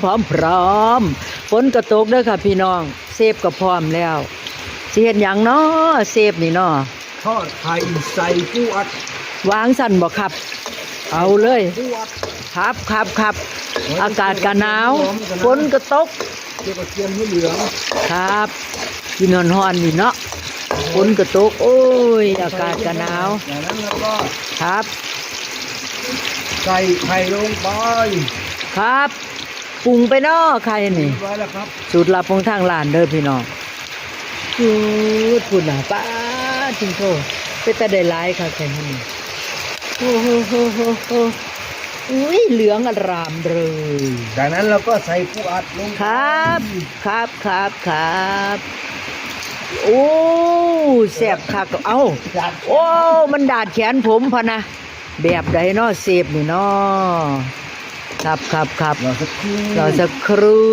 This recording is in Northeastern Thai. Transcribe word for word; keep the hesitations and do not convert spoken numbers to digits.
พร้อมพร้อม ฝนก็ตกเด้อค่ะพี่น้อง เชฟก็พร้อมแล้ว สิเฮ็ดหยังน้อ เชฟนี่น้อ ทอดไข่ใส่ปูอัด วางสั่นบ่ครับ เอาเลย ปูอัด ครับครับครับ อากาศก็หนาว ฝนก็ตก เจียวกระเทียมให้เหลือง ครับ กินฮ้อนๆนี่เนาะ ฝนก็ตก โอ้ย อากาศก็หนาว จากนั้นแล้วก็ ครับ ใส่ไข่ลงไป ครับ ปรุงไปเนาะไข่นี่ เรียบร้อยแล้วครับ สูตรลับของทางร้านเด้อพี่น้อง อืด พูดน่ะ ป้าด จิงโต เป็นตาได้หลายค่ะไข่นี่ โอ้โหโหโหโห อุ้ย เหลืองอร่ามเลย จากนั้นเราก็ใส่ปูอัดลงไป ครับ ครับครับครับ โอ้ แซ่บคัก เอ้า จัด โอ้ มันดาดแขนผมพะนะ แบบใดเนาะเชฟนี่เนาะ ครับครับครับ รอสักครู่ รอสักครู่